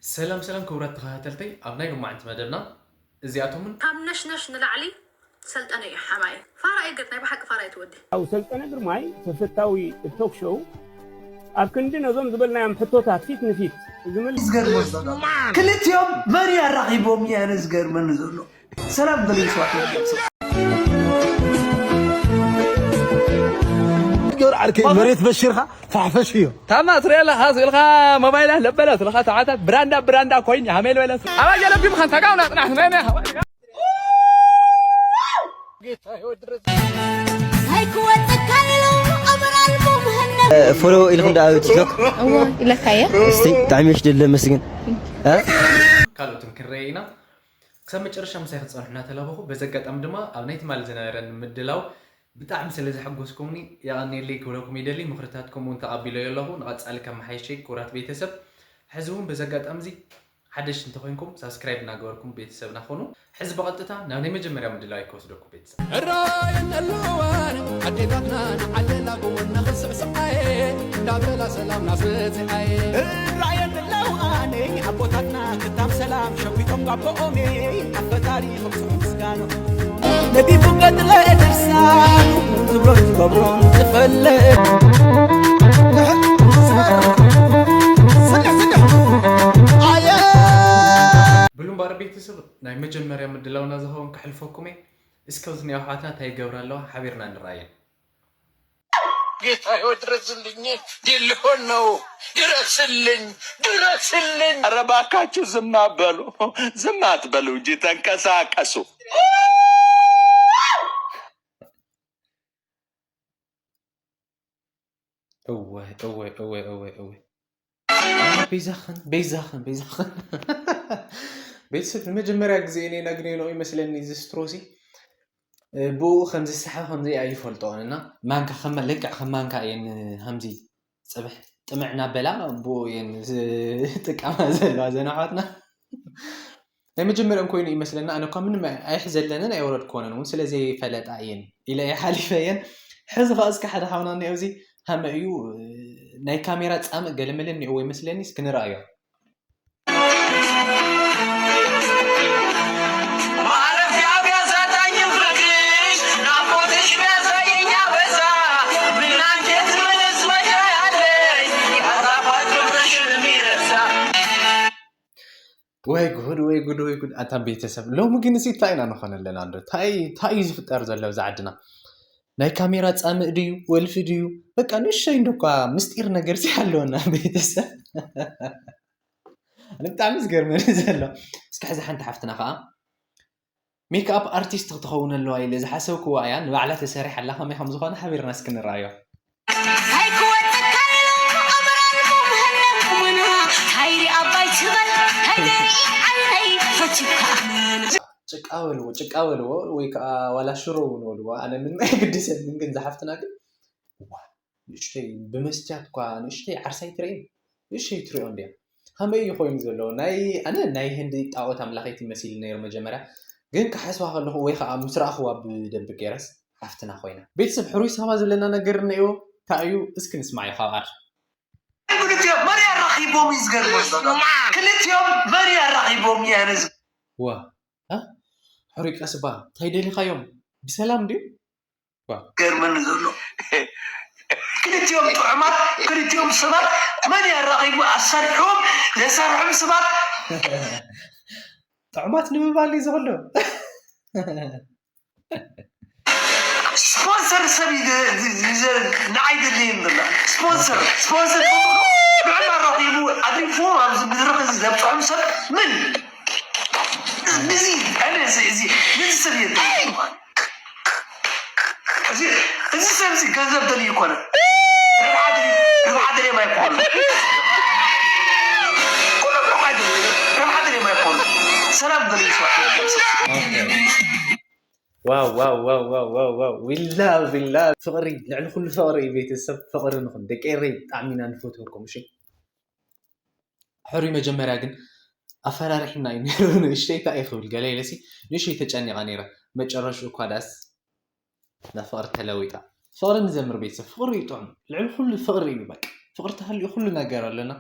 ሰላም ሰላም ክቡራት ተኸታተልተይ፣ ኣብ ናይ ሎማዓንቲ መደብና እዚኣቶምን ካብ ነሽነሽ ንላዕሊ ሰልጠነ እዩ ሓማይ። ፋራ እዩ ግድ ናይ ብሓቂ ፋራ እዩ ትወዲ። ኣብ ሰልጠነ ግርማይ ተፈታዊ ቶክ ሾው ኣብ ክንዲ ነዞም ዝበልናዮም ሕቶታት ፊት ንፊት ዝምልስ ክልቲኦም መን ኣራኺቦም እያ ዝገርመኒ ዘሎ። ሰላም በለይ ስዋት ጆር ዓርከይ መሬት በሽርካ ፋሕፈሽ እዮ። ታማ ትሪኦ ኣለኻ ስእልኻ ሞባይላት ለበለት ለኻ ተዓታት ብራንዳ ብራንዳ ኮይን ሃሜል በለት ኣባይ የለቢም ኻን ተጋውና ጽናሕ ናይ ናይ ሃዋይ ፎሎ ኢልኩም ዳ ኣብ ቲክቶክ እዎ ኢለካየ እስቲ ብጣዕሚ ሽ ደለ መስግን ካልኦትን ክንረአ ኢና። ክሳብ መጨረሻ ምሳይ ክትፀንሑ እናተላበኹ፣ በዚ ኣጋጣሚ ድማ ኣብ ናይ ትማሊ ዝነበረን ምድላው ብጣዕሚ ስለ ዘሐጎስኩምኒ የቐንየለይ ክብለኩም ይደሊ። ምኽርታትኩም እውን ተቐቢለዮ ኣለኹ። ንቐፃሊ ከመሓይሸይ ክቡራት ቤተሰብ። ሕዚ እውን በዚ ኣጋጣሚ እዚ ሓደሽቲ እንተኾይንኩም ሳብስክራይብ እናገበርኩም ቤተሰብና ኾኑ። ሕዚ ብቐጥታ ናብ ናይ መጀመርያ ምድላው ክወስደኩም ቤተሰብ። እራየን ኣለዋን ኣዴታትና ንዓለላ ጎወና ክስዕስዓየ እንዳበላ ሰላም ናስበፅዓየ። እራየን ኣለዋን ኣቦታትና ክታብ ሰላም ሸዊቶም ጋቦኦሜ ኣብ ፈጣሪ ክብፅሑ ምስጋኖ ነቢቡ ገድለ ድርሳኑ ዝብሎን ዝገብሮን ዝፈልጥ ብሉ እምበኣር ቤተሰብ ናይ መጀመርያ ምድላውና ዝኸውን ከሕልፈኩም እየ። እስከ ኣብዚ ናይ ኣሕዋትና እንታይ ይገብራ ኣለዋ ሓቢርና ንረኣየን። ጌታዬ ድረስልኝ፣ ሊሆን ነው፣ ድረስልኝ፣ ድረስልኝ። ኧረ እባካችሁ ዝም አትበሉ፣ ዝም አትበሉ እንጂ ተንቀሳቀሱ። እወ እወ እወ እወ እወ በይዛኽን በይዛኽን በይዛኽን ቤተሰብ ንመጀመርያ ግዜ እኔ ነግሬ ነው ይመስለኒ እዚ ስትሮሲ ብኡ ከም ዝስሓ ከም ዘይኣ ይፈልጦን እና ማንካ ከም ልክዕ ከም ማንካ እየን ከምዚ ፅብሕ ጥምዕ እናበላ ብኡ እየን ዝጥቀማ ዘለዋ ዘን ኣሕዋትና ናይ መጀመርያኦም ኮይኑ ይመስለና ኣነ እኳ ምንም ኣይሕዘለንን ኣይወረድክወንን እውን ስለ ዘይፈለጣ እየን ኢለ እየ ሓሊፈ እየን ሕዚ ከዓ እስከ ሓደ ሓውና እኒኦ እዚ ሃመ እዩ ናይ ካሜራ ፃምእ ገለመለ እኒኦዎ ይመስለኒ እስኪ ንረኣዮ ወይ ጉድ ወይ ጉድ ወይ ጉድ ኣታ ቤተሰብ ሎሚ ግን እዚ እንታይ ኢና ንኾነ ኣለና እንዶ እንታይ እንታይ እዩ ዝፍጠር ዘሎ ብዛ ዓድና ናይ ካሜራ ፃምእ ድዩ ወልፊ ድዩ በቃ ንእሽተይ እንዶ እኳ ምስጢር ነገር ሲ ኣለወና ቤተሰብ ኣነ ብጣዕሚ ዝገርመኒ ዘሎ እስኪ ሕዚ ሓንቲ ሓፍትና ከዓ ሜክኣፕ ኣርቲስት ክትኸውን ኣለዋ ኢለ ዝሓሰብክዋ እያ ንባዕላ ተሰሪሓ ኣላ ከመይ ከም ዝኾነ ሓቢርና እስኪ ንረኣዮ ጭቃ በልዎ ጭቃ በልዎ ወይ ከዓ ዋላ ሽሮ እውን በልዎ ኣነ ምንም ኣይግድሰንን ግን ዝሓፍትና ግን ንእሽተይ ብመስትያት እኳ ንእሽተይ ዓርሳ ኣይትርእይን ንእሽተይ ትሪኦ እንድያ ከመይ እዩ ኮይኑ ዘሎ ናይ ኣነ ናይ ህንዲ ጣዖት ኣምላኸይቲ መሲሉ ነይሩ መጀመርያ ግን ክሓስባ ከለኹ ወይ ከዓ ምስ ረኣኽዋ ብደንቢ ገይረስ ሓፍትና ኮይና ቤተሰብ ሕሩይ ሳባ ዝብለና ነገር እነእዎ እንታይ እዩ እስኪ ንስማዮ ካብ ኣር ክልቲኦም መን ኣራኺቦም እዩ ዝገርመ ዘሎ ክልቲኦም መን ኣራኺቦም እዩ ኣነ ዋ ሕሩይ ቀስባ እንታይ ደሊኻዮም ብሰላም ድዩ ገርመኒ ዘሎ ክልቲኦም ጥዑማት ክልቲኦም ሰባት መን ኣራኺቡ ኣሰርሕዎም ዘሰርሖም ሰባት ጥዑማት ንምባል እዩ ዝኽሎ ስፖንሰር ሰብ ንዓይ ደለየን ዘላ ስፖንሰር ስፖንሰር ጥዑም ኣራኺቡ ኣድሪፍዎም ኣብዚ ምድረኽ እዚ ዘብፅሖም ሰብ ምን እዚ ኣነ እዚ እዚ ሰብ የለ እዚ ሰብ እዚ ገንዘብ ደልዩ ይኮነ ርብሓ ደልዮም ኣይኮኑ ርብሓ ደልዮም ኣይኮኑ ሰላም ደልዩ ዋው ዋው ዋው ዋው ዋው ዋው we love we love ፍቕሪ ልዕሊ ኩሉ ፍቕሪ እዩ ቤተሰብ ፍቕሪ ንኹን ደቂ ኤረይ ብጣዕሚ ኢና ንፈትወኩም እሺ ሕሩይ መጀመርያ ግን ኣፈራሪሕና እዩ ነይሩ ንእሽተይ እንታይ እዩ ክብል ገለ ኢለሲ ንእሽተይ ተጨኒቓ ነይረ መጨረሽኡ እኳ ዳስ ናብ ፍቕሪ ተለዊጣ ፍቕሪ ንዘምር ቤተሰብ ፍቕሪ እዩ ጥዑም ልዕሊ ኩሉ ፍቕሪ እዩ በቃ ፍቕሪ ተሃልዩ ኩሉ ነገር ኣለና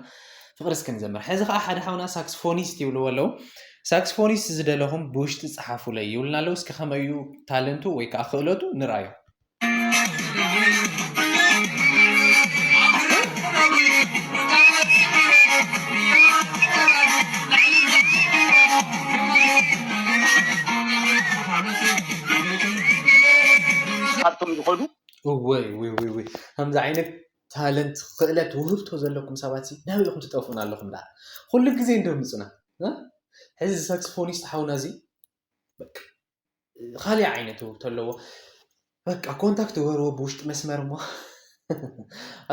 ፍቕሪ እስኪ ንዘምር። ሕዚ ከዓ ሓደ ሓውና ሳክስፎኒስት ይብልዎ ኣለዉ። ሳክስፎኒስት ዝደለኹም ብውሽጢ ጸሓፉለይ ይብሉና ኣለዉ። እስኪ ከመይ እዩ ታለንቱ ወይ ከዓ ክእለቱ ንርኣዮ። ካብቶም ዝኸዱ እወይ ወይ ወይ ወይ ከምዚ ዓይነት ታለንት ክእለት ውህብቶ ዘለኩም ሰባት ሲ ናበይ ኢኹም ትጠፍኡና ኣለኹም ደኣ? ኩሉ ግዜ እንዶ ምጹና። እ? ሕዚ ሳክስፎኒስት ሓውና እዚ በቃ ካልእ ዓይነት ውህብቶ ኣለዎ። በቃ ኮንታክት ግበርዎ ብውሽጢ መስመር እሞ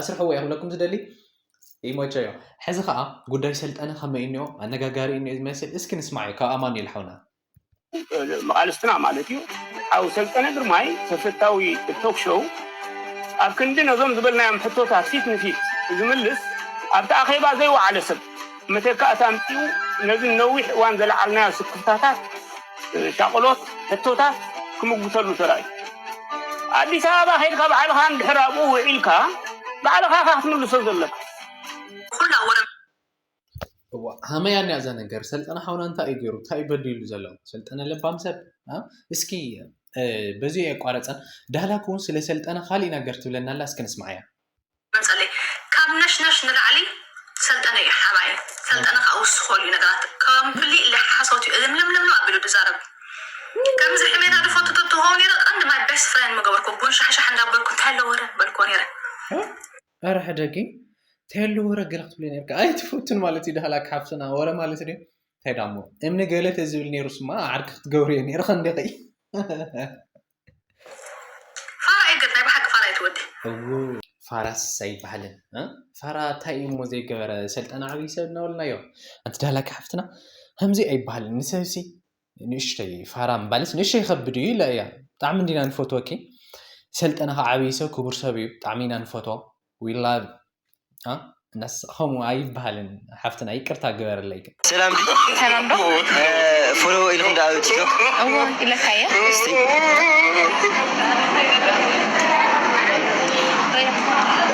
ኣስርሕዎ እየ ክብለኩም ዝደሊ። ይመቸዮ። ሕዚ ከዓ ጉዳይ ሰልጠነ ከመይ እኒኦ ኣነጋጋሪ እኒኦ ዝመስል እስኪ ንስማዓዮ ካብ ኣማኑኤል ሓውና። መቓልስትና ማለት እዩ። ሓው ሰልጠነ ግርማይ ተፈታዊ ቶክ ሾው ኣብ ክንዲ ነዞም ዝበልናዮም ሕቶታት ፊት ንፊት ዝምልስ ኣብቲ ኣኼባ ዘይወዓለ ሰብ መተካእታ ኣምፂኡ ነዚ ነዊሕ እዋን ዘለዓልናዮ ስክፍታታት፣ ሻቕሎት፣ ሕቶታት ክምጉተሉ ተራእዩ። ኣዲስ ኣበባ ከይድካ ባዕልኻ እንድሕር ኣብኡ ውዒልካ ባዕልኻ ኢኻ ክትምልሶ ዘለካ። ኩላ ወረ እዋ ሃመያ እኒኣ እዛ ነገር ሰልጠነ ሓውና እንታይ እዩ ገይሩ እንታይ እዩ በዲሉ ዘሎ ሰልጠነ ለባም ሰብ እ? እስኪ እ፣ በዚ የቋረፀን ዳህላክ እውን ስለ ሰልጠነ ካሊእ ነገር ትብለና ኣላ እስኪ ንስማዓያ። መፀለይ ካብ ነሽነሽ ንላዕሊ ሰልጠነ እዩ ሓባይ ሰልጠነ ከዓ ውስኾሉ እዩ ነገራት ኮምፕሊትሊ ሓሶት እዩ ልምልምልም ኣቢሉ ዝዛረብ። ከምዚ ሕሜታ ዝፈቱ ተትኾው ነይረ ቀንዲ ማይ ቤስት ፍሬንድ ምገበርኩ ቡን ሻሕሻሕ እንዳበልኩ እንታይ ኣለወረ በልኮ ነይረ። ኣረ ሕደጊ ተየሉ ወረ ገለ ክትብሉ ነርካ ኣይትፈቱን ማለት እዩ ዳህላክ ሓፍትና ወረ ማለት ድዩ እንታይ ዳሞ እምኒ ገለ ተዝብል ነይሩ ስማ ዓርኪ ክትገብርዮ ነይርኸ እንዲኺ ፋራ እዩ ግን ናይ ብሓቂ ፋራ እዩ ትወዲ። እው ፋራስ ኣይበሃልን እ? ፋራ እንታይ እዩ እሞ ዘይገበረ ሰልጠና ዓብይ ሰብ እናበልናዮ ኣንቲ ዳህላክ ሓፍትና ከምዚ ኣይበሃልን ንሰብሲ ንእሽተይ ፋራ ምባልስ ንእሽተይ ይኸብድ እዩ ኢለ እያ ብጣዕሚ እንዲና ንፈትወኪ ሰልጠነ ከዓ ዓብይ ሰብ ክቡር ሰብ እዩ ብጣዕሚ ኢና ንፈትዎ we love እ? እናስ ከምኡ ኣይበሃልን ሓፍትና ይቅርታ ግበረለይ ግን ሰላም ዲ ሰላም ዶ ፎሎ ኢልኩም ዳ ቲክቶክ እዎ ኢለካየ እስቲ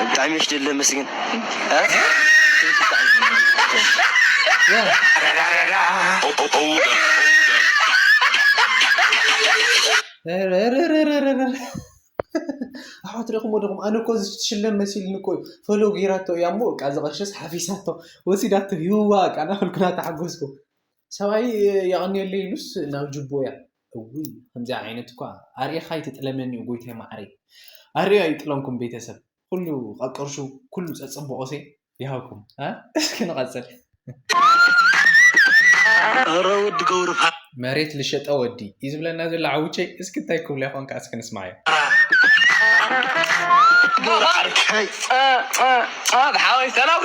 ብጣዕሚ እሽ ደለ መስግን እ? ኣሕዋት ሪኹም ወደኹም ኣነ እኮ ዝትሽለም መሲልኒ እኮ እዩ ፈሎ ገይራቶ እያ እሞ በቃ እዚ ቅርሽስ ሓፊሳቶ ወሲዳቶ ይዋ በቃ እናበልኩ እናተሓጎስኩ ሰብኣይ የቐንየለይ ኢሉስ ናብ ጅቦ እያ እውይ ከምዚኣ ዓይነት እኳ ኣርእኻ ኣይትጥለመኒ እዩ ጎይታይ ማዕረይ ኣርእዮ ኣይጥለምኩም ቤተሰብ ኩሉ ቀቅርሹ ኩሉ ጸጽብቆሴ ይሃብኩም እስኪ ንቐጽል ረ ወዲ ገብሩ መሬት ልሸጠ ወዲ እዩ ዝብለና ዘሎ ዓውቸይ እስኪ እንታይ ክብሎ ይኾን ከዓ እስኪ ንስማዮ ሓወይ ሰላም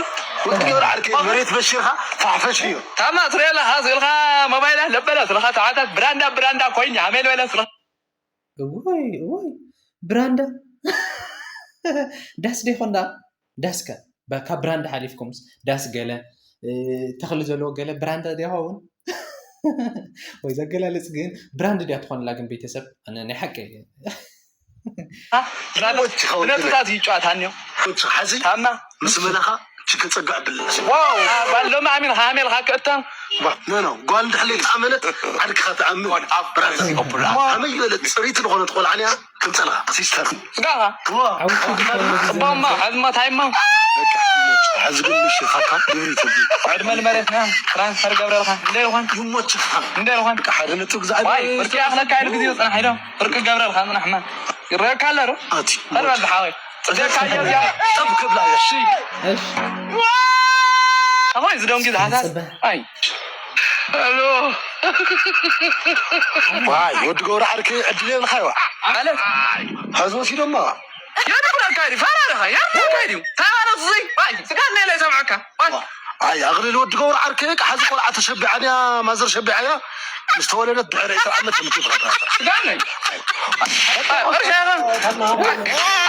ወዲ ገብሩ ዓርከይ መሬት በሺርካ ፋሕፈሽ እዩ ታማ ትሪኦ ኣለካ ዝብልካ ሞባይላት ለበለ ስለካ ተዓታት ብራንዳ ብራንዳ ኮይን ኣሜን በለ ስለካ እወይ እወይ ብራንዳ ዳስ ዶ ይኾን ደኣ ዳስከ ካብ ብራንዳ ሓሊፍኩምስ ዳስ ገለ ተኽሊ ዘለዎ ገለ ብራንዳ ዶ ይኸውን ወይ ዘገላልፅ ግን ብራንድ ድያ ትኾንላ ግን ቤተሰብ ኣነ ናይ ሓቂ ብነጥብታት ይጫወት ሃኒዮ ሓዚ ታማ ምስ መለኻ ችግር ጸጋ ዕድል ኣለሽ ዋው ባሎም ኣሚን ሃሜል ሃከእታ ኖ ኖ ጓል እንድሕለይ ተኣመነት ዓድካ ተኣምን ብራንዳ ኣቦላ ሃመይ ዝበለት ጽሪት ዝኾነት ቆልዓ ንያ ክምጸልኻ ሲስተር ስጋኻ ኣቦማ ሓዝማ ታይማ ሕዚ ግን ምሽ ፋካ ድብሪ ትብል ዕድመ ንመሬትና ትራንስፈር ገብረልካ እንደ ይኾን ይሞችኻ እንደ ይኾን ሓደ ነጥብ ግዛዕ ፍርቂ ኣኽለካ ኢሉ ግዜ ጽናሕ ኢሎ ፍርቂ ገብረልካ ጽናሕማ ይረካ ኣሎ ዶ ኣቲ ፈልበል ዝሓወይ ጽደካ እያ እዚኣ ጠብ ክብላ እያ እሺ ኣኾይ ዝደንጊ ዝሓሳስ ኣይ ሄሎ ዋይ ወዲ ገብረ ዓርኪ ዕድል የብልካ ይዋ ማለት ሐዚ ወሲዶማ የድብረካ ዲ ፋራ ደኻ የድብረካ ዲ ተባረኽ ዙይ ዋይ ስጋና ኢለ ይሰምዐካ ዋይ ኣይ ኣቕልል ወዲ ገብሩ ዓርከይ ቃ ሓዚ ቆልዓ ተሸቢዓ ድያ ማዘር ሸቢዓ እያ ምስ ተወለደት ድሕሪ ዕስራ ዓመት ትምህርቲ ትኸዳ ስጋነይ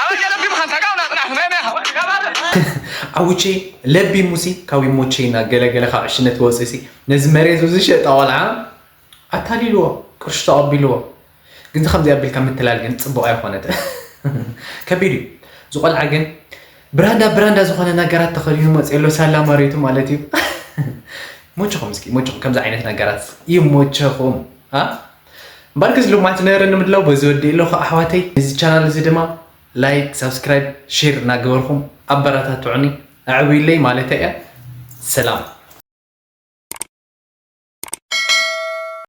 ኣውጀ ለቢምካ ተጋውና ጥራሕ ናይ ናይ ዓውቼ ለቢሙሲ ካብ ይሞቼና ገለገለ ካብ ዕሽነት ወፅሲ ነዚ መሬቱ ዝሸጠ ቆልዓ ኣታሊልዎ ቅርሺ ተቐቢልዎ ግን ከምዚ ኣቢልካ ምትላል ግን ፅቡቕ ኣይኮነት ከቢድ እዩ እዚ ቆልዓ ግን ብራንዳ ብራንዳ ዝኾነ ነገራት ተኸዲኑ መፅእ ኣሎ ሳላ መሬቱ ማለት እዩ። ሞቸኹም እስኪ ሞቸኹም ከምዚ ዓይነት ነገራት ይሞቸኹም። እምበርከስ ሉማት ነረ ንምድላው በዚ ወዲ ኣለኹ ኣሕዋተይ። እዚ ቻናል እዚ ድማ ላይክ ሳብስክራይብ ሼር እናገበርኩም ኣበረታትዑኒ ኣዕብዩለይ ማለት እያ። ሰላም።